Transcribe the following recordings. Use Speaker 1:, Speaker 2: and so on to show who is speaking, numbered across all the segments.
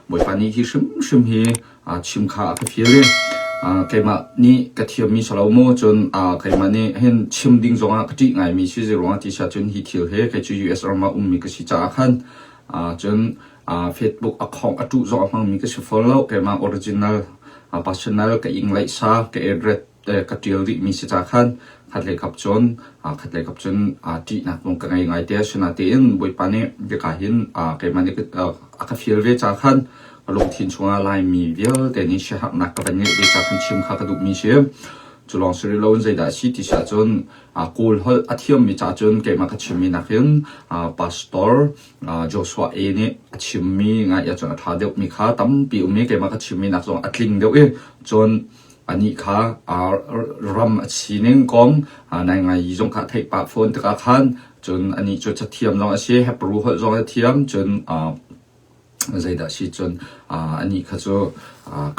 Speaker 1: Bawipa nih hi hrimhrim hi chim kha a ka fial i keimah nih ka thiammi si lo maw cun keimah nih hin chim ding zongah ka ṭih ngaimi si zei ruangah ti siah cun hi thil hi kei cu US ram ah ummi ka si caah khan cun Facebook account a ṭuh zong a hmangmi ka si fawn lo keimah original personal ka ing laihsa ka address ka ṭial rihmi si ca khan khatlei kap cun khatlei kap cun ṭihnak zong ka ngei ngai te asinain Bawipa nih hika hin keimah nih a ka fial ve ca khan ka lungthin chungah Laimi vialte nih siaherhnak ka van ngeih ve ca khan chim kha ka duhmi si. Cu lawng si rih loin zeidah a si ti si ahcun Kawl holh a thiammi ca cun keimah ka chimmi nakin pastor Joshua A nih a chimmi ngai ahcun a ṭha deuhmi kha tampi um i keimah ka chimmi nak zong a tling deuh i cun anih kha ram a sining kong nai ngai zong kha a theih pah fawn tikah khan cun anih cu cathiam zong a si Hebrew holh zong a thiam cun zeidah si cun anih kha cu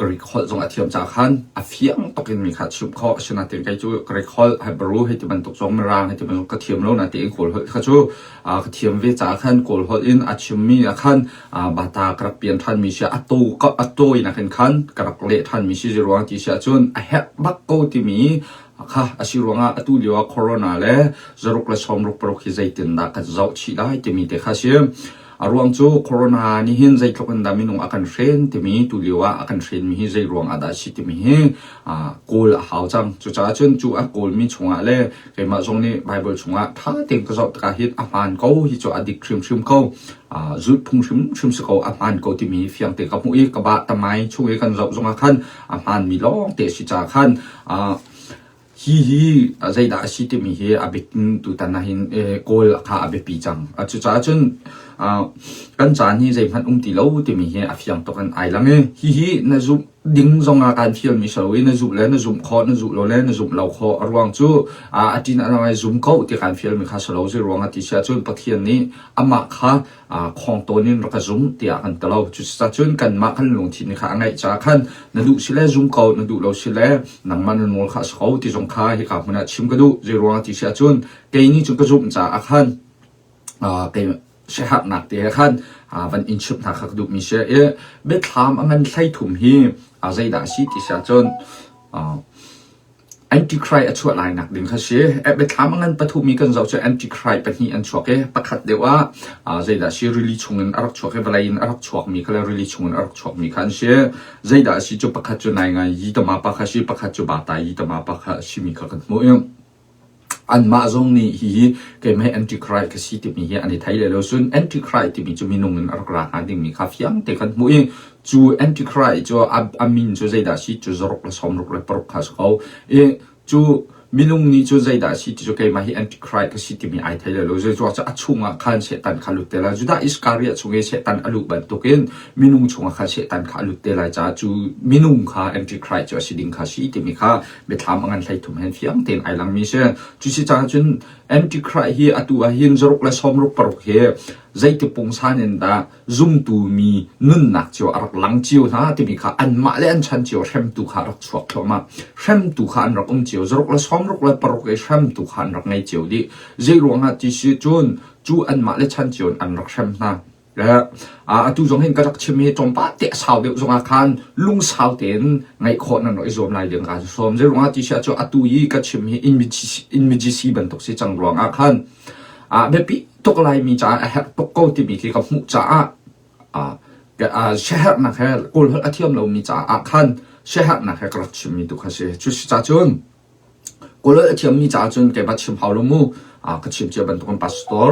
Speaker 1: Greek holh zong a thiam caah khan a fiang tuk in mi kha a chimh khawh asinain kei cu Greek holh Hebrew hei ti bantuk zong Mirang hei ti bantuk ka thiam lo natein Kawl holh kha cu ka thiam ve caah khan Kawl holh in a chimmi ah khan bata ka rak pian ṭhanmi si a to a tawinak in khan ka rak leh ṭhanmi si ruang ti si ahcun a herh bak ko timi kha a si ruangah atu lio ah corona le zaruk le sawmruk paruk hi zeitindah kan zoh chih lai timi te kha si. A ruang cu corona nih hin zeitluk in dah minung a kan hren timi tu lio ah a kan hrenmi hi zei ruang ah dah a si timi hi kawl a hau cang. Cucaah cun cu a kawlmi chungah le keimah zong nih Bible chungah ṭha tein ka zoh tikah hin a hmaan ko hi cu a dik hrimhrim ko. Zulhphung hrimhrim si ko a hmaan ko timi hi fiang te ka hmuh i ka bah tamai chung i kan zoh zongah khan a hmaanmi lawng te a si caah khan hi hi zeidah a si timi hi a bik in tutan ah hin kawl kha a biapi cang. Cucaah cun kan caan hi zeihmanh um ti lo timi hi a fiang tuk in ai lang i hihi na zumh ding zongah kaan fialmi si lo i na zumh le na zumh khawh na zumh lo le na zumh lo khawh a ruang cu a ṭin a ngai zum ko ti kaan fialmi kha si lo zei ruangah ti si ahcun Pathian nih amah kha khawng tawn in rak ka zum tiah kan ti lo cucaah cun kanmah kan lungthin kha a ngaih caah khan na duh si le zum ko na duh lo si le nangmah na nawl kha a si ko ti zong kha hika hmun ah chim ka duh zei ruangah ti si ahcun kei nih cun ka zumh caah khan kei siaherhnak te he khan van in chimh hna kha ka duhmi si i biathlam a ngan 33 hi zeidah a si ti si ahcun Antichrist a chuah lai nak ding kha si. Biathlam a ngan pathum i kan zoh cu Antichrist pahnih an chuak i pakhat deuh ah zeidah si rili chungin a rak chuak i vawlei in a rak chuakmi kha le rili chungin a rak chuakmi kha an si. Zeidah a si cu pakhat cu nai ngai yitama pa kha si pakhat cu bata yitama pa kha a simi kha kan hmuh i Anmah zong nih hihi keimah hi Antichrist ka si timi hi an i thei le lo. Cun Antichrist timi cu minung in a rak ra hnga dingmi kha fiang te kan hmuh i cu Antichrist cu a min cu zeidah a si cu zaruk le sawmruk le paruk kha a si ko. I cu minung nih cu zeidah a si ti cu keimah hi Antichrist ka si timi ai thei le lo. Zeicah cu a chungah khan Satan kha lut te lai. Judah Iskariot chung i Satan a luh bantukin minung chungah khan Satan kha a lut te lai caah cu minung kha Antichrist cu a si ding kha si timi kha biathlam a ngan 33 hen fiang tein ai langmi si. Cu si caah cun Antichrist hi atu ah hin zaruk le sawmruk paruk hi zeiti pungsan in dah zumtu mi nunnak cio a rak lang cio hna timi kha anmah le an chan cio hremtu kha rak chuak thluahmah. Hremtu kha an rak um cio. Zaruk le sawmruk le paruk i hremtu kha an rak ngei cio dih. Zei ruangah ti si cun cu anmah le chan cio in an rak hrem hna. Atu zong hin ka rak chim hi tlawmpal te a sau deuh zongah khan lungsau tein ngaih khawh nan rak i zuam lai ding ka sawm. Zei ruangah ti si ahcun atu i ka chim hi inmijisi bantuk si cang ruangah khan biapi tuk laimi caah a herh tuk ko timi khi ka hmuh caah siaherhnak he Kawl holh a thiam lomi caah khan siaherhnak he ka rak chimmi tu kha si. Cu si cah cun Kawl a thiammi caah cun keimah chim hau lo mu. Ka chim cia bantukin pastor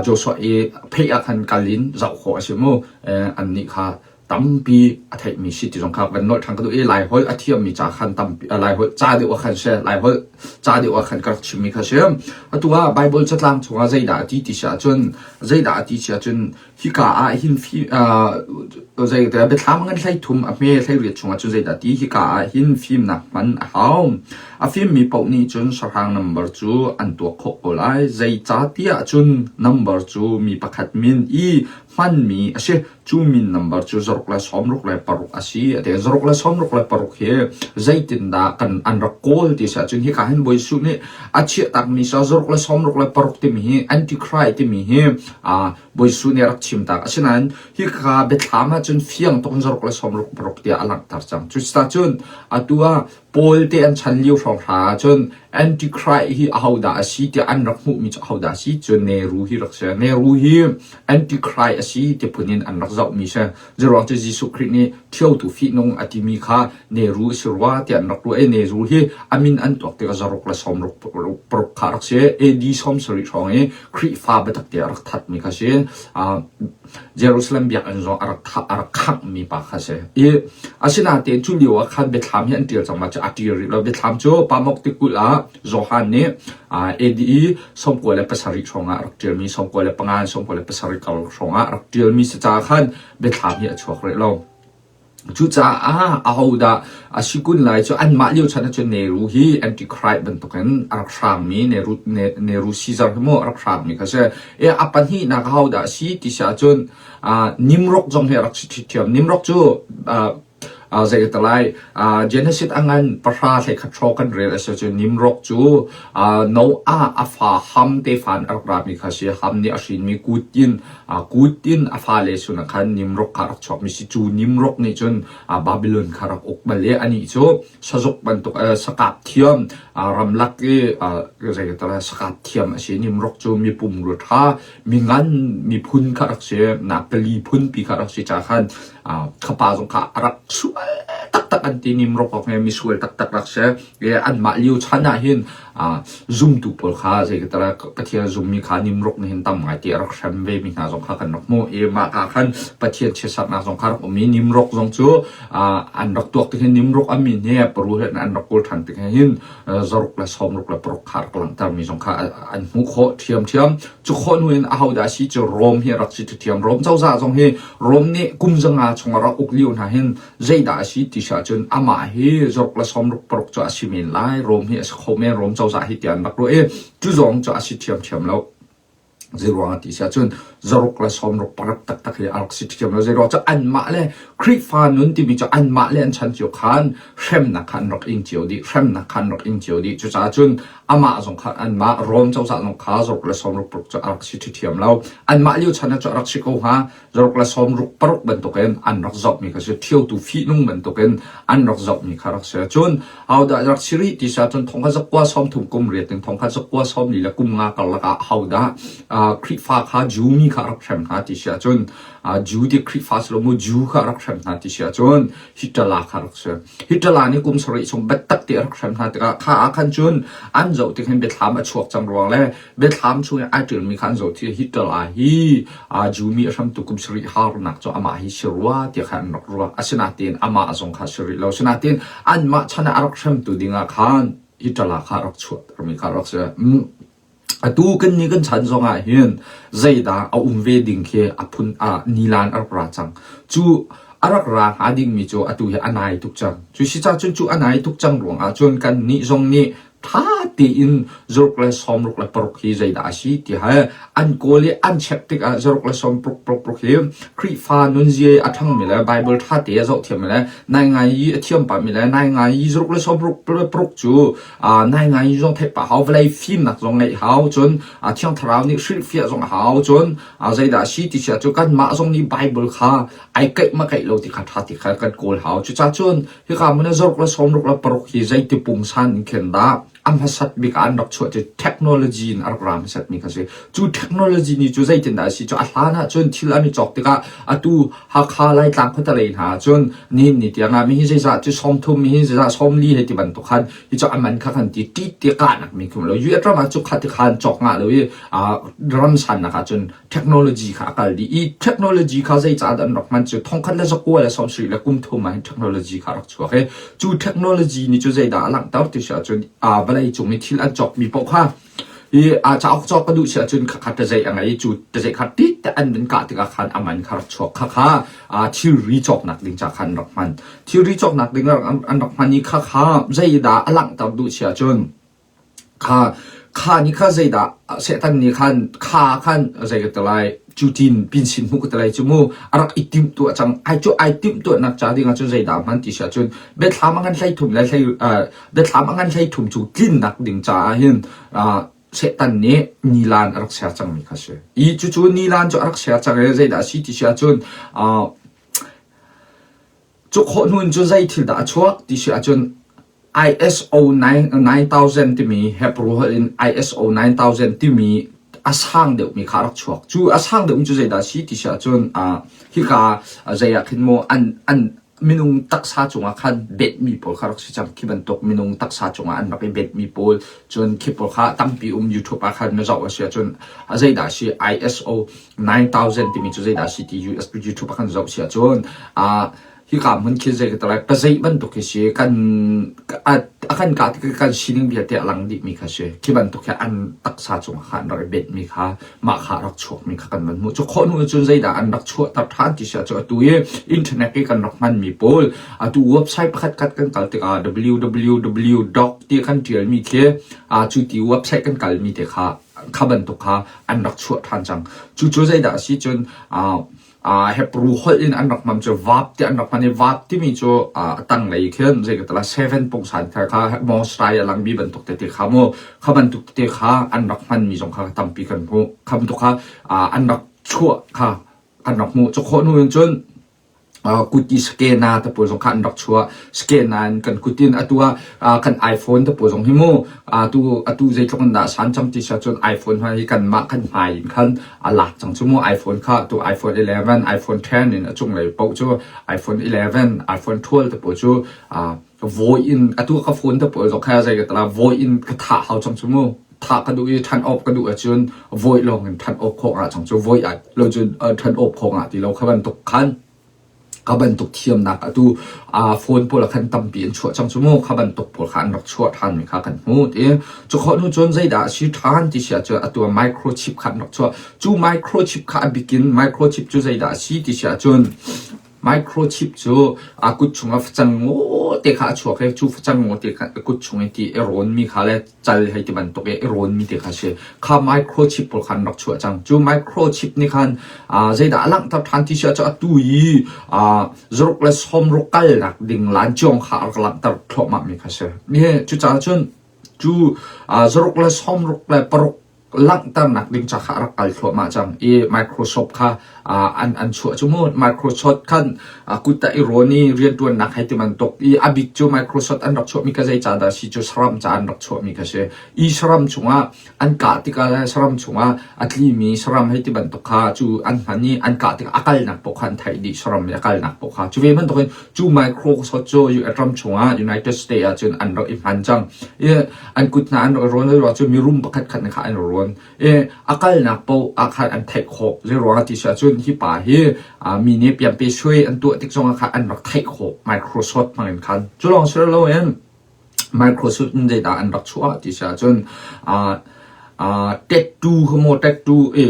Speaker 1: Joshua i pheih ah khan kal in zoh khawh a si mu. Annih kha tampi a theihmi si ti zong kha van nolh ṭhan ka duh i Laiholh a thiammi ca khan tampi Laiholh ca deuh ah khan si Laiholh ca deuh ah khan ka rak chimmi kha si. Atu ah Bible catlang chungah zeidah a ti ti si ahcun zeidah a ti si ahcun Hika ah hin zei biathlam ngan 33 a hme 18 chungah cun zeidah ti hika ah hin fimnak hman a hau. A fimmi paoh nih cun sahrang nambar cu an tuak khawh ko lai. Zeicahtiah cun nambar cu mi pakhat min i hmanmi a si. Cu min number cu 166 a si. A ti. 166 hi zeitindah kan an rak kawl ti si ahcun hika hin Bawi Jesuh nih a chiahtakmi sa 166 timi hi Antichrist timi hi Bawi Jesuh nih a rak chimtak. Asinain hika biathlam ahcun fiang tuk in 166 tiah a langhter cang. Cuticun atu ah Paul te an chan lio hrawnghrang ahcun Antichrist hi ahodah a si tiah an rak hmuhmi cu ahodah a si cu Nehru hi rak si. Nehru hi Antichrist a si ti phun in an rak zohmi si. Zeiruang cu Jesuh Khrih nih ṭhiotu fihnung a timi kha Nehru a si rua tiah an rak ruah i Nehru hi a min an tuak tikah zaruk le sawmruk paruk kha a rak si. AD 70 hrawng i Khrihfa biatak te a rak thatmi kha si. Jerusalem biakinn zong a rak a rak khanghmi pa kha si. I asinain cu lio ah khan biathlam hi an ṭial cang ma cu a ṭial rih lo. Biathlam cu Pamok tikulh ah Johan nih AD 97 hrawng ah a rak ṭialmi 95 97 kar hrawng ah a rak ṭialmi si caah khan biathlam hi a chuak rih lo. Cucaah ahodah a si kun lai cu anmah lio chan ahcun Nehru hi Antichrist bantukin a rak hrangmi Nehru, Nehru Caesar hi mu a rak hrangmi kha si. E, a pahnihnak ahodah a si ti si ahcun uh, Nimrod zong hi a rak si ṭhiam. Nimrod cu uh, uh, zei ka lai uh, Genesis a ngan pahra hlei khat hraw kan rel a si cun Nimrod cu uh, Noah a fa Ham tefa in a rak rami kha si. Ham nih a hrinmi Kutin Kut in a fale sinah khan Nimrod kha a rak chuakmi si. Cu Nimrod nih cun Babylon kha rak uk bal i anih cu sazuk bantuk sakap thiam ramlak i zei sakap thiam a si. Nimrod cu mipum rua ṭha, mingan miphun kha rak si, Naphtali phunpi kha rak si caah khan khapa zong kha a rak sual taktak an ti. Nimrod kong hi misual taktak rak si. Anmah lio chan ah hin zumtu pawl kha zeikatara Pathian zummi kha Nimrod nih hin tam ngai ti a rak hrem ve mi hna zong kha kan rak hmuh i mah ka khan Pathian chiatsaknak zong kha rak um i Nimrod zong cu an rak tuak tik hin Nimrod a min hi paru he an rak kawl ṭhan tik hin zaruk le sawmruk le paruk kha rak langhter mi zong kha an hmuh khawh ṭhiamṭhiam. Cu khawh hnu in ahodah si cu Rome hi rak si ṭhiam. Rome cozah zong hi Rome nih kum zanga chung a rak uk lio hna hin Zeidah a si ti si ahcun amah hi zaruk le sawmruk paruk cu a si men lai, Rom hi a si kho men, Rom cozah hi tiah an rak ruah i cu zong cu a si ṭhiamṭhiam lo. Zeiruang ah ti si ahcun zaruk le sawmruk paruk taktak hi a rak si ṭhiam lo. Zeiruang cu anmah le Khrihfa nun timi cu anmah le an chan cio khan hremnak kha an rak ing cio dih, hremnak kha an rak ing cio dih. Cucaah cun amah zong kha anmah Rom cozah zong kha zaruk le sawmruk paruk cu a rak si ṭhiam lo. Anmah lio chan ah cu a rak si ko hnga. Zaruk le sawmruk paruk bantukin an rak zohmi kha si ṭhiotu fihnung bantukin an rak zohmi kha rak si. Cun hodah rak si rih ti si ahcun thongkhat zakua 30 kum riat in thongkhat zakua 40 le kum nga karlak ah hodah Khrihfa kha Jew mi kha rak hrem hna ti si ahcun Jew ti Khrihfa si lo mu Jew kha rak hrem hna ti si ahcun Hitler kha rak si. Hitler nih kum sarih chung biatak te a rak hrem hna tikah kha ah khan cun an zoh tik hin biathlam a chuak cang ruang le Biathlam chung i ai ṭialmi kha an zoh ti Hitler hi Jew mi a hramtu kum sarih harnak cu amah hi si rua tiah khan an rak ruah. Asinain amah zong kha si rih lo. Asinain anmah chan ah a rak hremtu dingah khan Hitler kha a rak chuahtermi kha a rak si. Atu kan ni kan chan zong ah hin zeidah a um ve ding khi a phun nilan a rak ra cang. Cu a rak ra hnga dingmi cu atu hi a nai tuk cang. Cu si cah cun cu a nai tuk cang ruangah cun kan nih zong nih ṭha tein zaruk le sawmruk le paruk hi zeidah a si ti he an kawl i an check tikah zaruk le sawmruk paruk paruk hi Khrihfa nunzia a ṭhangmi le Bible ṭha te a zohthiammi le nai ngai i a thiam pahmi le nai ngai i zaruk le sawmruk paruk cu nai ngai i zong theih pah hau vawlei fimnak zong ngeih hau cun Thiang Thlarau nih hrilhfiah zong a hau cun zeidah a si ti si ahcun kanmah zong nih Bible kha ai keih ma keih lo ti kha ṭha ti kha kan kawl hau. Cucaah cun hika hmun ah zaruk le sawmruk le paruk hi zeiti pungsan in khin dah a hmasat bik ah an rak chuah cu technology in a rak ra hmasatmi kha si. Cu technology nih cu zeitindah a si cu a hlan ah cun thil an i cawk tikah atu Hakha Laitlang khuatelei hna ah cun nihin ni tiang ah mihi zeizah cu 30 mihi zeizah 40 hei ti bantuk khan hi cu a man kha kan ti ṭit ti kahnak mi khum lo. US ram ah cu kha ti khan cawk ngah lo i ram sannak ah cun technology kha a kal dih i technology kha zeicah dah an rak hman cu thongkhat le zakua le sawmsarih le kum thum ah hin technology kha a rak chuak i cu technology nih cu zeidah a langhter ti si ahcun vawlei cung i thil an cawkmi paoh kha i a cauk cawk ka duh si ahcun khakha tazei a ngei cu tazei kha tit te an van kah tikah khan a man kha rak chuak kha kha thilri cawknak ding ca khan an rak hman thilri cawknak ding an rak hman i kha kha zeidah a langhter duh si ahcun Kha kha nih kha zeidah Satan nih khan kha khan zei ka ti lai. Cu tin pinsin hmuh ka te lai cu mu. A rak i timhtuah cang. Ai cu ai timhtuahnak ca ding ahcun zeidah hman ti si ahcun biathlam a ngan 13 le hlei biathlam a ngan 13 cu tlinnak ding caah hin Satan nih nilan a rak ser cangmi kha a si. I cucu nilan cu a rak ser cang i zeidah a si ti si ahcun cu khawh hnu in cun zei thil dah a chuak ti si ahcun ISO 9000 timi Hebrew holh in ISO 9000 timi a sang deuhmi kha a rak chuak. Cu a sang deuhmi cu zeidah a si ti si ahcun hika zei ah khin maw an an minung taksa cungah khan betmi pawl kha rak si cang. Khi bantuk minung taksa cungah an rak i betmi pawl cun khi pawl kha tampi um YouTube ah khan na zoh a si ahcun zeidah a si ISO 9000 timi cu zeidah a si ti US YouTube ah khan zoh si ahcun hika hmun khi zei ka ti lai pazeih bantuk khi si kan a kan kah tik kan sining vialte a lang dihmi kha si. Khi bantuk hi an taksa cungah khan an rak i betmi kha mah kha rak chuakmi kha kan van hmuh. Cu khawh hnu cun zeidah an rak chuahter ṭhan ti si ahcun atu i internet i kan rak hmanmi pawl atu website pakhat khat kan kal tikah www dot ti kan ṭialmi khi cu ti website kan kalmi te kha kha bantuk kha an rak chuah ṭhan cang. Cucu zeidah a si cun Hebrew holh in an rak hman cu vap ti an rak hman i vap timi cu a tanglei khin zei ka ti lai seven pungsan kha kha mosrai a langmi bantuk tete kha mu kha bantuk tete kha an rak hmanmi zong kha tampi kan hmuh. Kha bantuk kha an rak chuah kha kan rak hmuh. Cu khawh hnu in cun kut i scanner te pawl zong kha an rak chuah. Scanner in kan kut in atu ah kan iPhone te pawl zong hi mu atu atu zeitluk in dah san cang ti si ahcun iPhone hmai hi kanmah kan hmai in khan a lak cang cu mu. iPhone kha tu iPhone 11 iPhone 10 in a cunglei paoh cu iPhone 11 iPhone 12 te pawl cu voi in atu ka phone te pawl zong kha zei ka tala voi in ka thah hau cang cu mu. Thah ka duh i ṭhan awk ka duh ahcun voi lawng in ṭhan awk khawh ngah cang cu. Voi ah lo cun ṭhan awk khawh ngah ti lo kha bantuk khan Kha bantuk thiamnak atu phone pawl ah khan tampi an chuah cang cu mu. Kha bantuk pawl kha an rak chuah ṭhanmi kha kan hmuh ti. Cu khawh hnu cun zeidah a si ṭhan ti si ahcun atu ah microchip kha an rak chuah. Cu microchip kha a bik in microchip cu zeidah a si ti si ahcun microchip cu a kut chungah facang ngaw te kha a chuak i cu facang ngaw te kha a kut chung i ti i rawnmi kha le cal hei ti bantuk i i rawnmi te kha si. Kha microchip pawl kha an rak chuah cang. Cu microchip nih khan zeidah a langhter ṭhan ti si ahcun atu i zaruk le sawmruk kalnak ding lancawng kha a rak langhter thluahmah mi kha si. Cucaah cun cu zaruk le 66 langhternak ding ca kha a rak kal thluahmah cang i Microsoft kha an chuah cu mu. Microsoft khan kut ah i rawn i rianṭuannak hei ti bantuk i a bik cu Microsoft an rak chuahmi kha zei ca dah si cu saram ca an rak chuahmi kha si. I saram chungah an kah tikah le saram chungah a tlimi saram hei ti bantuk kha cu an hman i an kah tikah a kalnak paoh kha an theih dih saram i a kalnak paoh kha. Cu ve bantukin cu Microsoft cu US ram chungah United States ah cun an rak i hman cang. I an kut hna an rak i rawn ruang cu mirum pakhat khat nih kha an rawn i a kalnak paoh ah khan an theih khawh. Zei ruangah ti si ahcun hi pa hi mi nih piangpe suai an tuah tik zongah khan an rak theih khawh Microsoft hmang in khan. Cu lawng si loin Microsoft in zeidah an rak chuah ti si ahcun tattoo kha maw tattoo i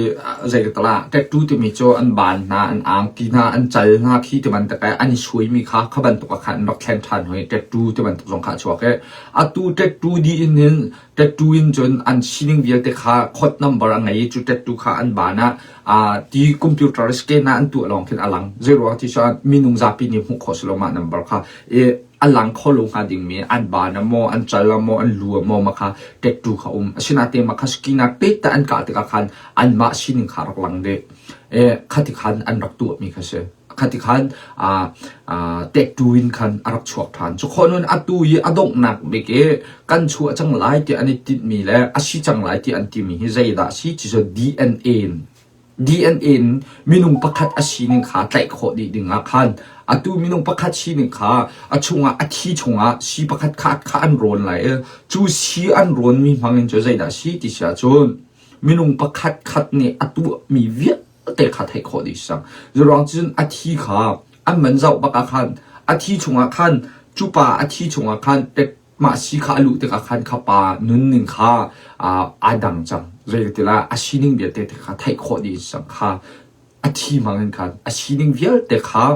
Speaker 1: zei ka tala tattoo timi cu an baan hna an angki hna an cal hna khi ti bantuk an i suaimi kha kha bantuk ah khan an rak thlen ṭhan hoi. Tattoo ti bantuk zong kha a chuak i atu tattoo dih in hin tattoo in cun an sining vialte kha code number a ngei i cu tattoo kha an baan ah ti computer scan ah an tuah lawng khin a lang. Zei ruang ti cun minung zapi nih hmuh khawh si lo mah number kha i a lang kho lo hnga dingmi an baan ah maw an cal ah maw an lu ah maw mah kha tattoo kha um. Asinain mah kha skin ah pet te an kah tikah khan anmah sining kha rak lang dih. Khati khan an rak tuahmi kha si. Khati khan tattoo in khan a rak chuak ṭhan. Cu khawh nun atu i a donghnak bik i kan chuah cang lai ti an i tinhmi le a si cang lai ti an timi hi zeidah a si ti cu DNA in DNA in minung pakhat a sining kha tlaih khawh dih ding ah khan atu minung pakhat sining kha a chungah a thi chungah si pakhat kha kha an rawn lai i cu si an rawnmi hmang in cu zeidah si ti si ahcun minung pakhat khat nih a tuahmi vialte kha theih khawh dih si cang. Zuruang cun a thi kha an man zoh bak ah khan a thi chungah khan cu pa a thi chungah khan mah si kha a luh tikah khan kha pa nunning kha aa dang cang. Zeitilah a sining vialte te kha theih khawh dih cang kha a thi hmang in khan a sining vialte kha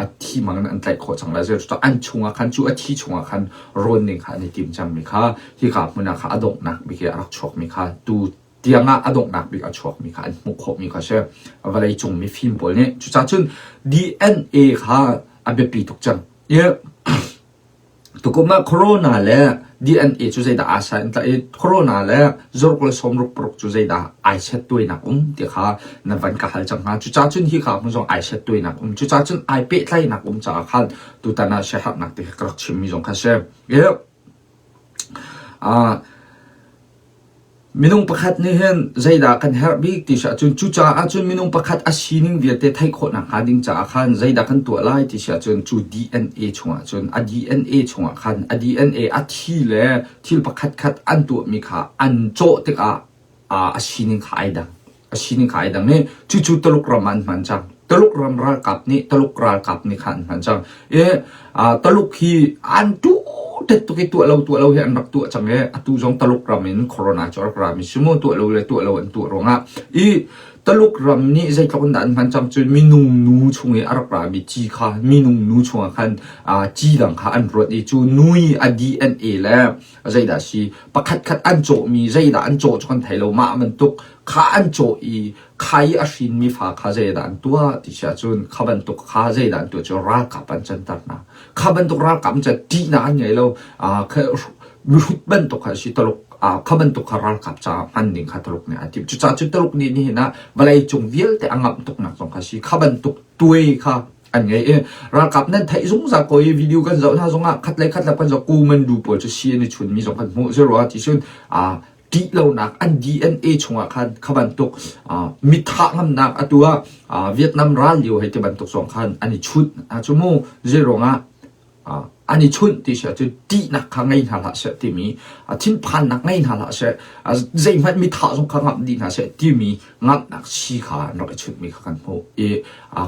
Speaker 1: a thi hmang in an tlaih khawh cang lai. Zeicahtiah an chungah khan cu a thi chungah khan rawn ding kha an i tim cangmi kha hika hmun ah kha a donghnak bik i a rak chuakmi kha tu Tiang ah a donghnak bik a chuakmi kha an hmuh khawhmi kha a si. Vawleicung mifim pawl nih. Cucaah cun DNA kha a biapi tuk cang. Tukum ah corona le DNA cu zeidah aa sai an tlaih i corona le zaruk le sawmruk paruk cu zeidah ai set tuainak um ti kha na van ka hal cang hnga. Cucaah cun hi ka hmun zong ai set tuainak um. Cucaah cun ai pehtlaihnak um caah khan tutan ah siaherhnak ti kha ka rak chimmi zong kha si. Minung pakhat nih hin zeidah kan herh bik ti si ahcun cucaah cun minung pakhat a sining vialte theih khawh nakhnga ding caah khan zeidah kan tuah lai ti si ahcun cu DNA chungah cun a DNA chungah khan a DNA a thi le thil pakhatkhat an tuahmi kha an cawh tikah a sining kha ai dang. A sining kha ai dang i cucu Tuluk ram ah an hman cang. Tuluk ram ralkap nih Tuluk ralkap nih kha an hman cang. I Tuluk hi an tuh tet tuk i tuah lo tuah lo hi an rak tuah cang i atu zong Tuluk ram in corona cu a rak rami si mu tuah lo le tuah lo an tuah ruangah i Tuluk ram nih zeitluk in dah an hman cang cu minung nu chung i a rak rami ci kha minung nu chungah khan ci dang kha an ruat i cu nu i a DNA le zeidah si pakhatkhat an cawhmi zeidah an cawh cu kan thei lo mah bantuk kha an cawh i kha i a hrinmi fa kha zeidah an tuah ti si ahcun kha bantuk kha zeidah an tuah cu ralkap an canter hna kha bantuk ralkap an can ṭihnak an ngei lo mihrut bantuk kha si Taluk kha bantuk kha ralkap caah hman ding kha Taluk nih a timh cucaah cu Taluk nih nihin ah vawlei cung vialte a ngamh tuknak zong kha si kha bantuk tuai kha an ngei i ralkap nan theih zungzal ko i video kan zoh hna zongah khat le khat le kan zoh kumandu pawl cu si an i chunmi zong kan hmuh zero ti cun ṭih lonak an DNA chungah khan kha bantuk mithah ngamnak atu ah Vietnam ral lio hei ti bantuk zong khan an i chunh cu mu zeiruangah an i chunh ti si ahcun ṭihnak kha ngei hna hlah seh timi thinphannak ngei hna hlah seh zeihmanh mithah zong kha ngamh dih hna seh timi ngamhnak si kha an rak i chunhmi kha kan hmuh i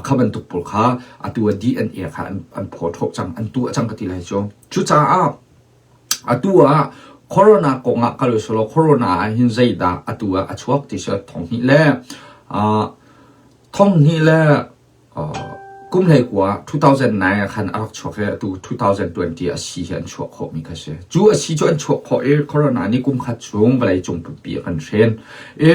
Speaker 1: kha bantuk pawl kha atu ah DNA kha an phaw cang an tuah cang ka ti lai cu cucaah atu ah corona kong ah kal usulaw corona ah hin zeidah atu ah a chuak ti si thonghnih le Kum hleikua 2009 ah khan a rak chuak i atu 2020 a si hi an chuah khawhmi kha si. Cu a si cu an chuah khawh i corona nih kum khat chung vawleicung pumpi a kan hren. I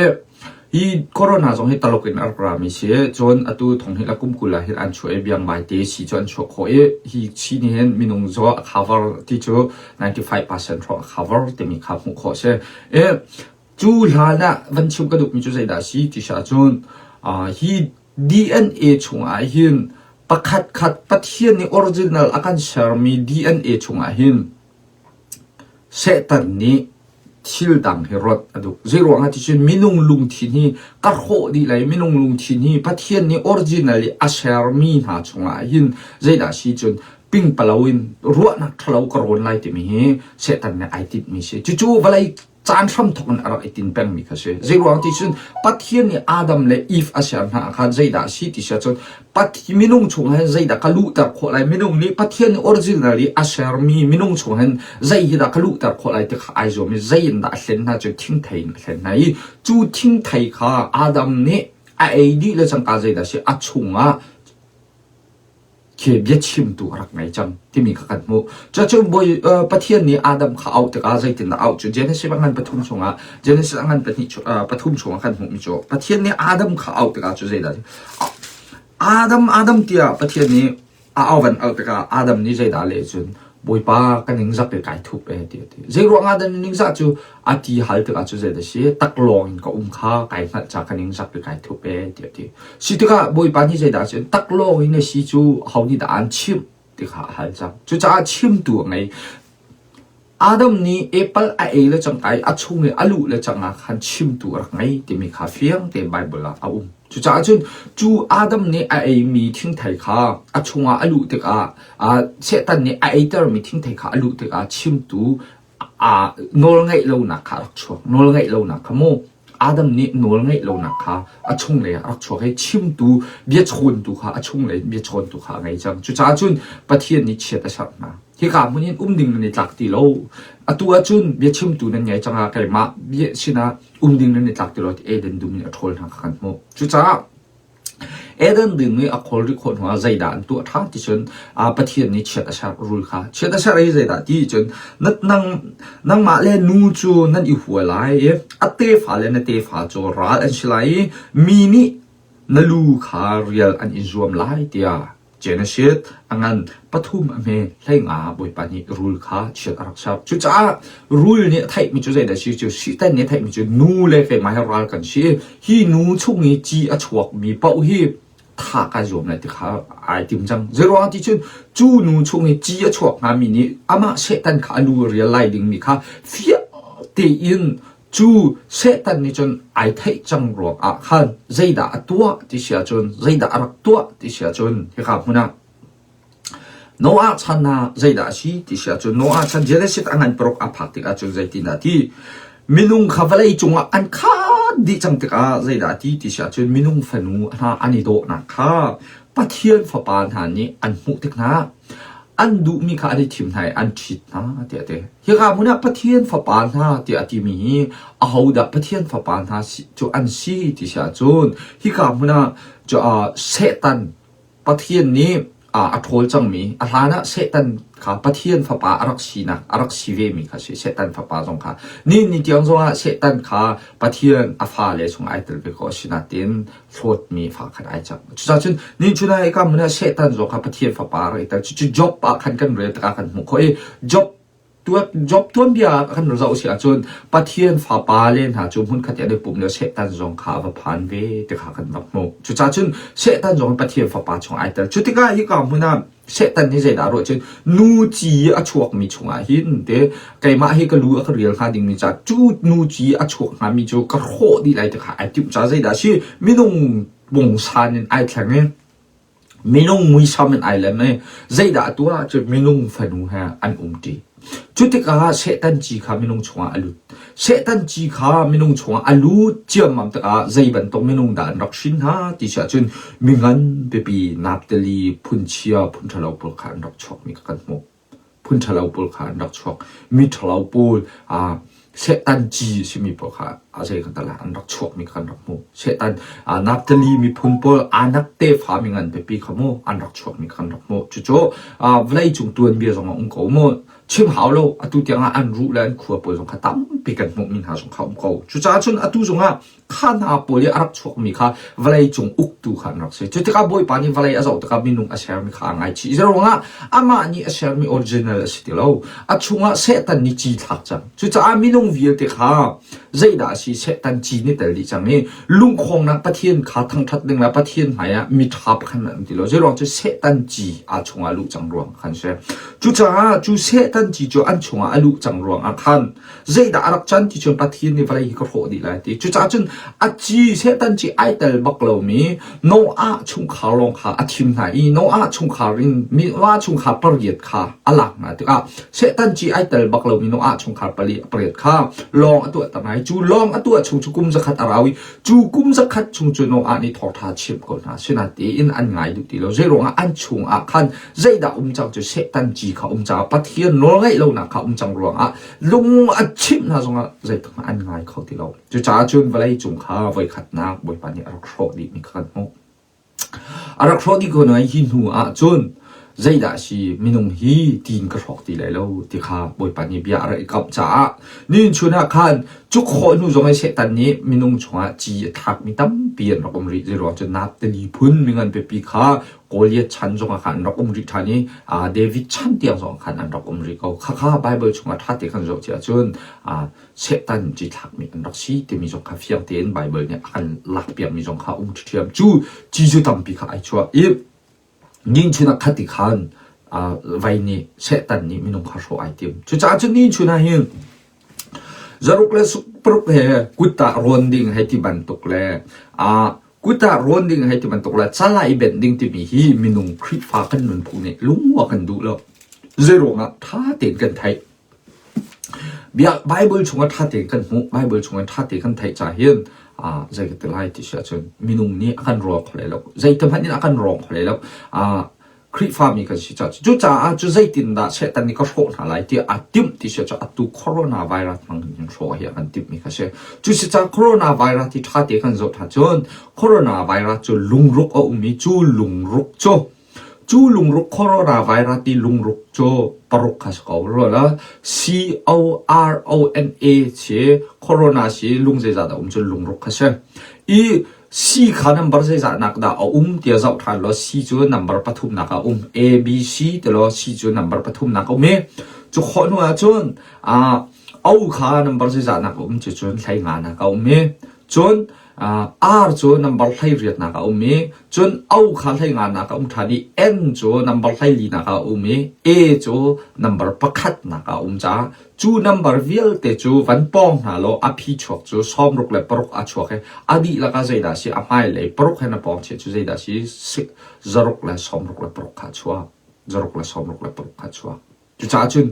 Speaker 1: hi corona zong hi Taluk in a rak rami si. Cun atu thonghnih le kum 20 ah hin an chuah i biangmai te si cu an chuah khawh i hi chi nih hin minung zaw a cover ti cu 95% hrawng a cover timi kha hmuh khawh a si. I cu hlan ah van chim ka duhmi cu zeidah a si ti si ahcun hi DNA chungah hin pakhatkhat Pathian nih original a kan sermi DNA chungah hin Satan nih thil dang hi rawt a duh. Zeiruangah ti cun minung lungthin hi ka hrawh dih lai. Minung lungthin hi Pathian nih original i a sermi hna chungah hin zeidah si cun pingpalo in ruahnak ṭhalo ka rawn lai timi hi Satan nih ai tinhmi si. Cucu vawlei caan hramthawk in a rak i tin pengmi kha si. Zeiruang ti cun Pathian nih Adam le Eve a ser hna ah khan zeidah a si ti si ahcun Pathian minung chung hin zeidah ka luhter khawh lai minung nih Pathian nih originally a sermi minung chung hin zei hi dah ka luhter khawh lai ti kha ai zuam i zei in dah a hlen hna cu thingthei in a hlen hna i cu thingthei kha Adam nih a ei dih le cangka zeidah si a chungah khi biachimtu a rak ngei cang timi kha kan hmuh. Cucu Bawi Pathian nih Adam kha auh tikah zeitindah auh cu Genesis a ngan pathum chungah Genesis a ngan pahnih pathum chungah kan hmuhmi cu Pathian nih Adam kha auh tikah cu zeidah Adam Adam tiah Pathian nih a au van auh tikah Adam nih zeidah leh cun Bawipa ka ningzak i kai thup e ti a ti. Zei ruangah dah na ningzah cu a ti hal tikah cu zeidah si taklawng in ka um kha kai hngalh ca ka ningzak i kai thup e ti a ti. Si tikah Bawipa nih zeidah cun taklawng in a si cu ho nih dah aan chimh ti kha a hal cang. Cucaah chimtu a ngei. Adam nih apple a ei le cangka i a chung i a luh le cang ah khan chimtu a rak ngei timi kha fiang tein Baibal ah a um. Cucaah cun cu Adam nih a eimi thingthei kha a chungah a luh tikah Satan nih a eitermi thingthei kha a luh tikah chimtu nawlngaih lonak kha a rak chuak. Nawlngaih lonak kha mu Adam nih nawlngaih lonak kha a chunglei ah a rak chuak i chimtu biachawntu kha a chunglei biachawntu kha a ngei cang. Cucaah cun Pathian nih chiat a serh hna. Hika hmun in um ding nan i tlak ti lo. Atu ahcun biachimtu nan ngei cang ah keimah bia sinah um ding nan i tlak ti lo ti Eden dum in a ṭhawl hna kha kan hmuh. Cucaah. Eden dum i a khawl rih khawh hnuah zeidah an tuah ṭhan ti cun Pathian nih chiat a ser rul kha. Chiat a ser i zeidah ti cun nang nangmah le nu cu nan i hua lai i a tefa le na tefa cu ral an si lai i mi nih na lu kha rial an in zuam lai tiah Genesis a ngan pathum a hme 15 Bawipa nih rul kha chiat a rak ser. Cucaah rul nih a theihmi cu zeidah a si cu Satan nih a theihmi cu nu le keimah hi ral kan si. Hi nu chung i ci a chuakmi paoh hi thah kai zuam lai ti kha ai tim cang. Zeiruangah ti cun cu nu chung i ci a chuak hngami nih amah Satan kha a lu a rial lai dingmi kha fiang tein Cu Satan nih cun ai theih cang ruangah khan zeidah a tuah ti si ahcun zeidah a rak tuah ti si ahcun hika hmun ah Noah chan ah zeidah a si ti si ahcun Noah chan Genesis a ngan paruk a phak tikah cun zeitindah ti minung kha vawlei cungah an khat dih cang tikah zeidah ti ti si ahcun minung fanu hna an i dawhnak kha Pathian fapa hna nih an hmuh tik hna an duhmi kha an i thim hna i an ṭhit hna tiah a ti. Hika hmun ah Pathian fapa hna tiah a timi hi ahodah Pathian fapa hna cu an si ti si ahcun hika hmun ah Satan Pathian nih a ṭhawl cangmi a hlan ah Satan kha Pathian fapa a rak sinak a rak si vemi kha si Satan fapa zong kha ni ni tiang zongah Satan kha Pathian a fale chung ai tel ve ko asinain hlawtmi fa khan ai cang. Cucaah cun ni chun ah hika hmun ah Satan zong kha Pathian fapa rak i tel. Cucu Job ah khan kan rel tikah kan hmuh khawh i Job Job tuanbia kan zoh si ahcun Pathian fapa le hna cu hmunkhat i an i pum lio Satan zong kha a va phan ve ti kha kan rak hmuh. Cucaah cun Satan zong Pathian fapa chung ai tel. Cu tikah hika hmun ah Satan nih zeidah a ruah cun nu ci a chuakmi chungah hin te keimah hi ka lu a ka rial hnga dingmi ca cu nu ci a chuak hngami cu ka hrawh dih lai ti kha ai timh ca zeidah a si minung pungsan in ai thleng i minung muisam in ai lem i zeidah a tuah cu minung fanu he an umṭi. Cu tikah Satan ci kha minung chungah a lut. Satan ci kha minung chungah a lut ciammam tikah zei bantuk minung dah an rak hrin hna ti si ahcun mingan pipi naptali phunchia phun ṭhalo pawl kha an rak chuakmi kha kan hmuh. Phun ṭhalo pawl kha an rak chuak. Mi ṭhalo pawl Satan ci a simi pawl kha a zei kan tal ah an rak chuakmi kha kan rak hmuh. Satan Naphtali miphun pawl Anak tefa mingan pipi kha mu an rak chuakmi kha kan rak hmuh. Cucu vawleicung tuanbia zong a um ko mu. Chim hau lo atu tiangah an ruh le an khua pawl zong kha tampi kan hmuhmi hna zong kha um ko. Cucaah cun atu zongah kha hna pawl i a rak chuakmi kha vawleicung uktu kha an rak si. Cu tikah Bawipa nih vawlei a zoh tikah minung a sermi kha aa ngaichih. Zeiruangah amah nih a sermi original a si ti lo. A chungah Satan nih ci thlak cang. Cucaah minung vialte kha zeidah a si Satan ci nih tel dih cang i lungkhawngnak Pathian kha thangṭhat ding le Pathian hmaiah miṭha pakhat an um ti lo. Zeiruang cu Satan ci aa chungah luh cang ruang khan si. Cucaah cu Satan ci cu an chungah a luh cang ruangah khan Zeidah a rak can ti cun Pathian nih vawlei hi ka hrawh dih lai ti. Cucaah cun a ci Satan ci ai tel bak lomi Noah chungkhar lawng kha a thim hna i Noah chungkhar in Noah chungkhar pariat kha a lak hna tikah Satan ci ai tel bak lomi Noah chungkhar pali pariat kha lawng a tuahter hna i cu lawng a tuah chung cu kum zakhat a rau i cu kum zakhat chung cu Noah nih thawngṭha chimh ko hna sinatein an ngai duh ti lo. Zeiruangah an chungah khan zeidah um cang cu Satan ci kha um caah Pathian nawlngaih lonak kha um cang ruangah lung a chimh hna zongah zeitik hmanh an ngai kho ti lo. Cucaah cun vawlei cung kha voikhatnak Bawipa nih a rak hrawh dihmi kha kan hmuh. A rak hrawh dih ko nain hi hnu ah cun zeidah a si minung hi tiin ka hrawk ti lai lo ti kha Bawipa nih bia a rak i kamh caah nihin chun ah khan cuk khawh hnu zong i Satan nih minung chungah ci a thlakmi tampi an rak um rih. Zeiruang cun Naphtali phun mingan pipi kha Goliath chan zongah khan an rak um rih ṭhan i David chan tiang zong khan an rak um rih ko. Khakha Bible chungah ṭha te kan zoh cia cun Satan ci thlakmi an rak si timi zong kha fiang tein Bible nih a kan lakpiakmi zong kha um ṭhiam. Cu ci cu tampi kha ai chuah i ninchun ah khati khan vai nih Satan nih minung kha hrawh ai tim. Cucaah cun ninchun ah hin zaruk le paruk he kut ah rawn ding hei ti bantuk le Kut ah rawn ding hei ti bantuk le cal ah i benh ding timi hi minung Khrihfa kan nunphung nih lungua kan duh lo. Zeiruangah ṭha tein kan theih. Bia Bible chungah ṭha tein kan hmuh, Bible chungah ṭha tein kan theih ca hin zei ka ti lai ti si ahcun minung nih a kan rawk kho lai lo. Zei te hmanh in a kan rawng kho lai lo. Khrihfami kan si caah cucaah cu zeitindah Satan nih ka hrawh hna lai tiah aa timh ti si cu atu coronavirus hmang in hrawh hi a kan timhmi kha si. Cu si caah coronavirus hi ṭha te kan zoh ṭhan cun coronavirus cu lungruk a um i cu lungruk cu cu lungruk coronavirus ti lungruk cu paruk kha si ko rua la C O R O N A si corona si lung zeizah dah um cu lungruk kha si. I C kha number zeizah nak dah a um tiah zoh ṭhan law C cu number pathumnak ah a um. A, B, C ti law C cu number pathumnak a um i cu khawh hnu ahcun O kha number zeizah nak a um cu cun hlei nga nak a um i cun R cu number 18 nak a um i cun O kha 15 nak a um ṭhan i N cu number 14 nak a um i A cu number pakhat nak a um caah Cu nambar vialte cu van pawng hna law a phi chuak cu 66 a chuak i a dihlak ah zeidah a si? A hmailei paruk he na pawng chiah cu zeidah a si? 166 kha a chuak. 166 kha a chuak. Cucaah cun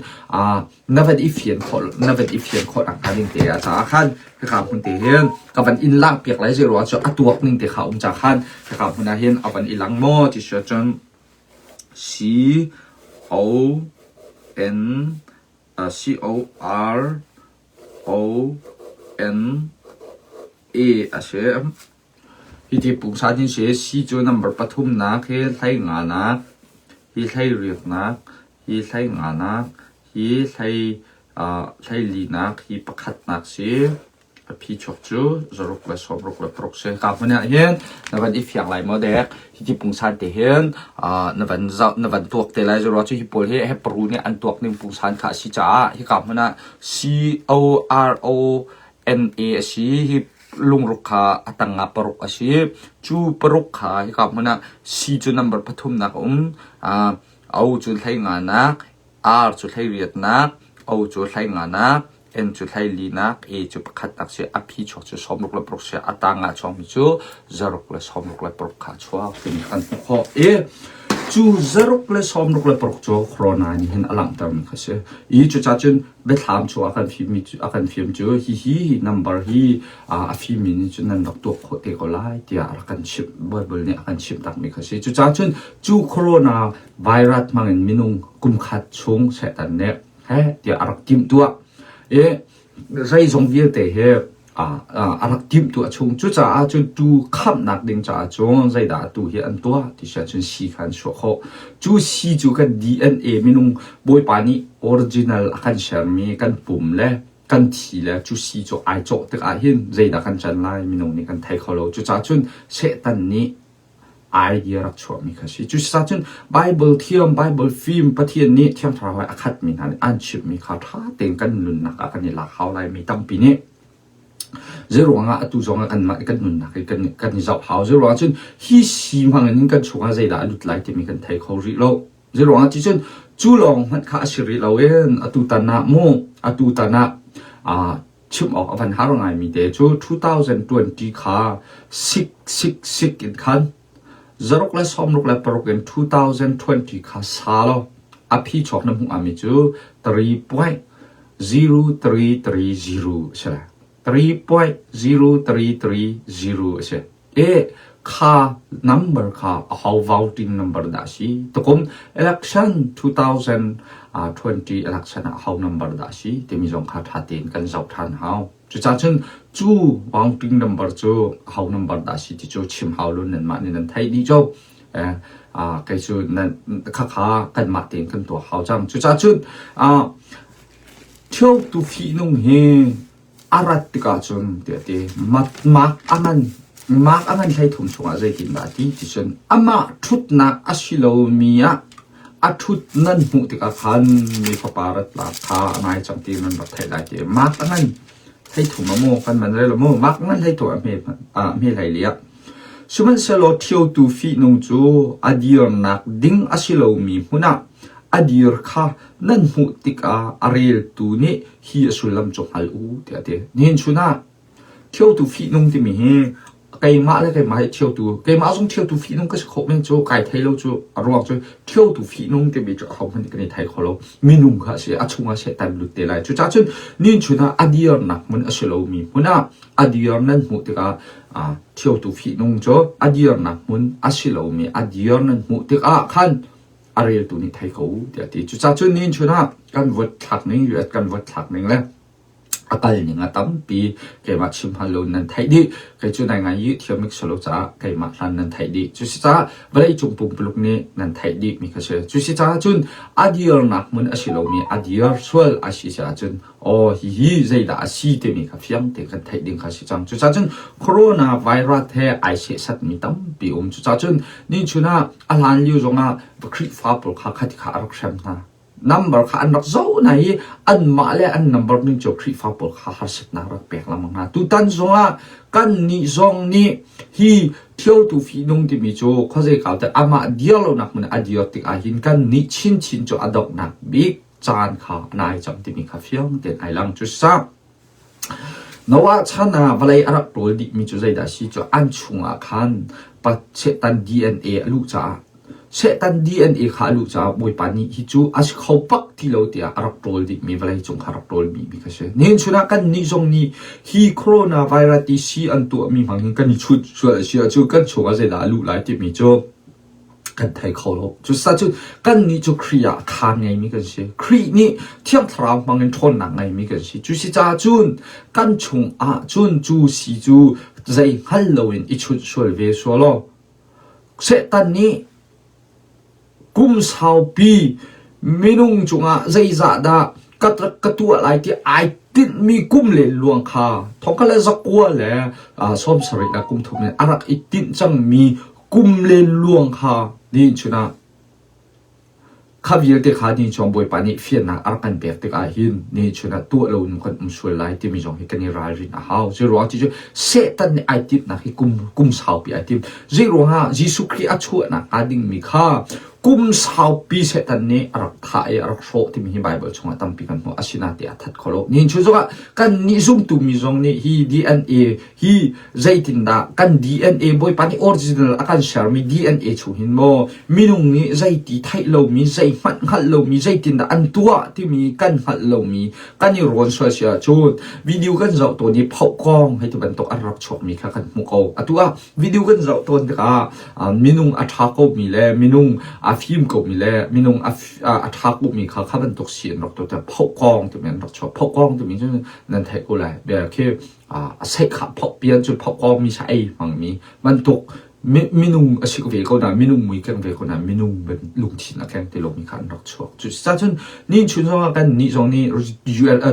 Speaker 1: na van i fian khawh na van i fian khawh nakhnga ding te ah caah khan hika hmun te hin ka van in lang piak lai zei ruangah cu a tuak ning te kha um ca khan hika hmun ah hin a van i lang maw ti si cun C O N C O R O N A a si. Hiti pungsan hin si C cu number pathumnak, hi hlei nganak, hi hlei riatnak, hi hlei nganak, hi hlei hlei linak, hi pakhatnak si. A phichuak cu 666 si. Ka hmun ah hin na van i fiang lai maw dek? Hiti pungsan te hin na van zoh na van tuak te lai. Zero cu hi pawl hi Hebrew nih an tuak ning pungsan kha a si caah hika hmun ah C O R O N A a si. Hi lungruk kha a tang ah paruk a si. Cu paruk kha hika hmun ah C cu number pathumnak a um. O cu hlei nganak, R cu hlei riatnak, O cu hlei nganak, N cu hleilinak, A cu pakhatnak si, a phi chuak cu 66 si, a tang ah chuakmi cu 166 kha a chuak timi kan hmuh khawh. I cu 166 cu corona nih hin a langhtermi kha si. I cucaah cun biathlam cu a kan fimmi cu a kan fim cu hihi number hi a fimmi nih cun nan rak tuak khawh te ko lai tiah a rak kan chimh Bible nih a kan chimh takmi kha si. Cucaah cun cu corona virus hmangin minung kum khat chung Satan nih he tiah a rak timhtuah i zeizong vialte hi a rak timhtuah chung. Cucaah cun tuu khamhnak ding caah cun zeidah atu hi an tuah ti si ahcun sii kha an chuah khawh. Cu sii cu kan DNA minung Bawipa nih original a kan sermi kan pum le kan thi le cu sii cu ai cawh tikah hin zeidah kan can lai minung nih kan thei kho lo. Cucaah cun Satan nih idea rak chuahmi kha si. Cucaah cun Bible thiam, Bible fim, Pathian nih Thiang Thlarau he a khatmi hna nih an chimhmi kha ṭha tein kan nunnak ah kan i lak hau lai mi tampi nih. Zeiruangah atu zongah kanmah kan nunnak hi kan kan i zoh hau. Zeiruangah cun hi si hmang in kan chungah zeidah a lut lai timi kan thei kho rih lo. Zeiruangah ti cun cu lawng hmanh kha a si rih lo in atu tan ah mu atu tan ah chim awk a van har ngaimi te cu 2020 kha sik sik sik in khan 166 in 2020 kha sa lo a phi chuak na hmuh ami cu 3.0330 a si lai 3.0330 a si e kha number kha a ho voting number dah si tukum election 2020 election ah ho number dah si timi zong kha tha tein kan zoh than hau. Cucaah cun cu voting number cu ho number dah si ti cu chim hau lo nan mah nih nan theih dih cu. Eh, kei cu nan khakha kanmah tein kan tuah hau cang. Cucaah cun Ṭhio tu fihnung hi a rat tikah cun tiah ti mak a ngan mak a ngan 13 chungah zeitindah a ti ti cun amah ṭhutnak a si lomi ah a ṭhut nan hmuh tikah khan mi fapa rat lak kha a ngai cang ti nan rak theih lai ti mak a ngan 13 a maw kan man rel maw mak a ngan 13 a hme a hme hlei li ah sihmanhsehlaw ṭhiotu fihnung cu a dirnak ding a si lomi hmun ah a dir kha nan hmuh tikah a reltu nih hi a sullam cu hngal u tiah a ti. Nihin chun ah ṭhiotu fihnung timi hi keimah le keimah hi ṭhiotu keimah zong ṭhiotu fihnung ka si khawh men cu kai thei lo cu a ruang cu ṭhiotu fihnung timi cu ahohmanh nih kan i thei kho lo. Minung kha a si a chungah Satan lut te lai. Cucaah cun nihin chun ah a dirnak hmun a si lomi hmun ah a dir nan hmuh tikah ṭhiotu fihnung cu a dirnak hmun a si lomi a dir nan hmuh tikah khan. a reltu nih thei ko u tiah a ti. Cucaah cun nihin chun ah kan vote thlak ning US kan vote thlak ning le a kal ning a tampi keimah chim hal lo nan theih dih. Kei cu nai ngai i thiam mik salo caah keimah hlan nan theih dih. Cusicaah vawlei cung pumpuluk nih nan theih dih mi kha si. Cusicaah cun a dirnak hmun a si lomi a dir sual a si caah cun aw hihi zeidah a si timi kha fiang tein kan theih ding kha si cang. Cucaah cun coronavirus he ai sehsatmi tampi um. Cucaah cun nichun ah a hlan lio zongah Khrihfa pawl kha khati kha a rak hrem hna. Number kha an rak zoh hna i anmah le an number ning cu Khrihfa pawl kha harsatnak rak pek lengmang hna. Tutan zongah kan nih zong nih hi Thiotu fihnung timi cu khuazei kau te amah dir lonak hmun a dir tik ahhin kan nih chinchin cu a donghnak bik caan kha nai cang timi kha fiang tein ai lang. Cu sa Noah chan ah vawlei a rak ṭawl dihmi cu zeidah a si cu an chungah khan Satan DNA a luh caah Satan DNA kha a luh caah Bawipa nih hi cu a si kho bak ti lo tiah a rak ṭawl dihmi vawlei cung kha a rak ṭawl dihmi kha si. Nihin chun ah kannih zong nih hi coronavirus ti si an tuahmi hmang hin kan i chut sual a si ahcun kan chungah zeidah a luh lai timi cu kan thei kho lo. Cucaah cun kannih cu Khrih ah khaan ngeimi kan si. Khrih nih Thiang Thlarau hmangin ṭhawnnak ngeimi kan si. Cusicaah cun kan chungah cun cu si cu zei hngal loin i chunh sual ve sual law Satan nih kum saupi minung cungah zeizah dah ka ka tuah lai ti ai tinhmi kum le luang kha thongkhat le zakua le 70 le kum thum in a rak i tinh cangmi kum le luang kha ni chun ah kha vialte kha ni chuang Bawipa nih fiannak a rak kan pek tikah hin ni chun ah tuah lo in kan um sual lai timi zong hi kan i ralrin a hau. Zei ruang ti cu Satan nih ai timhnak hi kum kum saupi ai tim. Zei ruangah Jesuh Khrih a chuahnak hnga dingmi kha kum saupi Satan nih a rak thah i a rak hrawh timi hi Baibal chungah tampi kan hmuh. Asinain a that kho lo. Nihin chun zongah kan nih zumtu mi zong nih hi DNA hi zeitindah kan DNA Bawipa nih original a kan sermi DNA chung hin maw minung nih zeiti theih lomi zeihmanh hngalh lomi zeitindah an tuah timi kan hngalh lomi kan i rawn sual si ahcun video kan zoh tawn i phohkawng hei ti bantuk an rak chuakmi kha kan hmu ko. Atu ah video kan zoh tawn tikah minung a ṭha komi le minung a fim komi le minung a ṭha komi kha kha bantuk si an rak tuah tiah phohkawng timi an rak chuak. Phohkawng timi cu nan theih ko lai. Bia khi a seih kha phokpian cu phokawmi sa ei hmangmi bantuk minung a si ve ko na minung mui keng ve ko na minung lungthin a keng ti lomi kha an rak chuak. Cu cun ni chun zong ah kan nih zong nih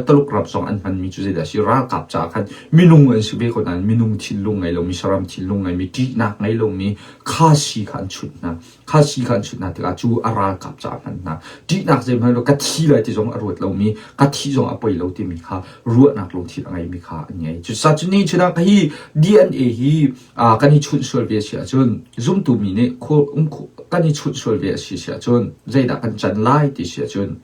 Speaker 1: Taluk ram zong an hmanmi cu zeidah si ralkap caah khan minung an si ve ko nain minung thinlung ngei lomi saram thinlung ngeimi ṭihnak ngei lomi kha si kha an chut hna. Kha si kha an chut hna tikah cu a ralkap caah hman hna. Ṭihnak zeihmanh lo ka thi lai ti zong a ruat lomi, ka thih zong a poi lo timi kha ruahnak lungthin a ngeimi kha an ngei. Cucaah cu ni chun ah hi DNA hi kan i chunh sual ve a si ahcun zumtu mi nih kan i chunh sual ve a si ahcun zeidah kan can lai ti si ahcun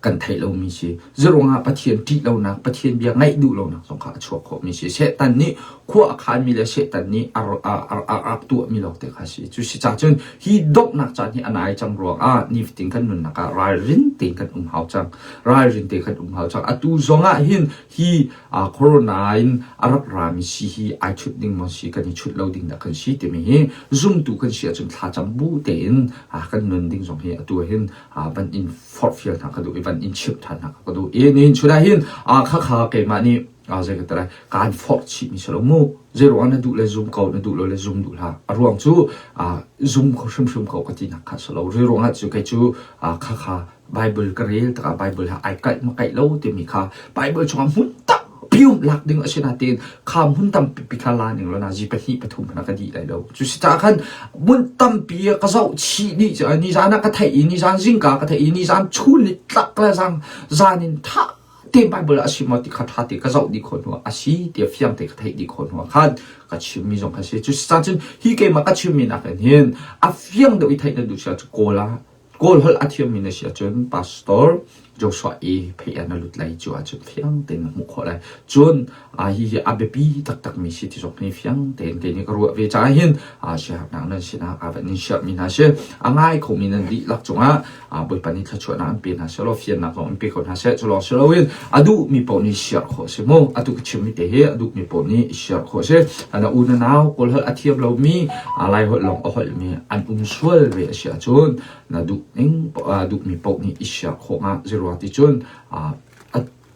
Speaker 1: kan theih lomi si. Zeiruangah Pathian ṭih lonak, Pathian bia ngaih duh lonak zong kha a chuak khawhmi si. Satan nih khua a khanmi le Satan nih a rak tuahmi lawngte kha si. Cu si cah cun hi donghnak caan hi a nai cang ruangah nifatin kan nunnak ah ralrin tein kan um hau cang. Ralrin tein kan um hau cang. Atu zongah hin hi corona in a rak rami si hi ai chut ding maw si kan i chut lo ding dah kan si timi hi zumtu kan si ahcun thlacam bu tein kan nun ding zong hi atu hin van in forhfial hna ka duh i van in chimh ṭhan hna ka duh i nihin chun ah hin khakha keimah nih zei ka ti lai kaan forh chih mi si lo mu. Zei ruang na duh le zum ko na duh lo le zum duh hlah. A ruang cu zum kho hrimhrim ko ka ti nak kha si lo. Zei ruang ah cu kei cu khakha Bible ka rel tikah Bible ha ai kaih ma kaih lo timi kha Bible chungah hmun tampi um lak ding a si nain kha hmun tampi pi kha la ning lo na zi pahnih pathum hna ka dih lai lo. Cu si caah khan hmun tampi ka zoh chih dih cu nizan ah ka theih i nizan zingka ka theih i nizan chun ni tlak le zang zan in tha te Bible a si maw ti kha tha te ka zoh dih khawh hnu a si ti fiang te ka theih dih khawh hnu khan ka chimmi zong kha si. Cu si caah cun hi keimah ka chimmi nak in hin a fiang deuh i theih na duh si ahcun kawl ah Kawl holh a thiammi na si ahcun pastor. Joshua i phei ah na lut lai cu ahcun fiang tein na hmuh khawh lai. Cun hihi a biapi taktakmi si ti zong hi fiang tein kei nih ka ruah ve caah hin siaherhnak nan sinah kaa van in siarhmi hna si. A ngai khomi nan dihlak cungah Bawipa nih thluachuahnak an pe hna seh law fiannak zong in pe ko hna seh. Cu lawng si loin a duhmi paoh nih siar khawh a si mu. Atu ka chimmi te hi a duhmi paoh nih siar khawh a si. Na u na nau Kawl holh a thiam lomi Lai holh lawng a holhmi an um sual ve a si ahcun na duh ning duhmi paoh nih i siar khawh nga zeiruang ti cun a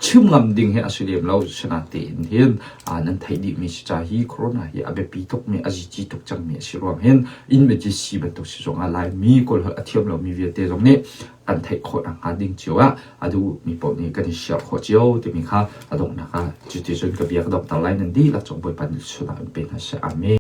Speaker 1: chim ngam ding hi a si lem lo sinatein hin nan theih dihmi si ca hi corona hi a biapi tukmi a zici tuk cangmi a si ruang hin emergency bantuk si zong ah Laimi Kawl holh a thiam lomi vialte zong nih kan theih khawh nakhnga ding cio ah a duhmi paoh nih kan i share khawh cio timi kha a donghnak ah cuti cun ka bia ka donghter lai nan dihlak cung Bawipa nih sunak in pe hna seh. Amen.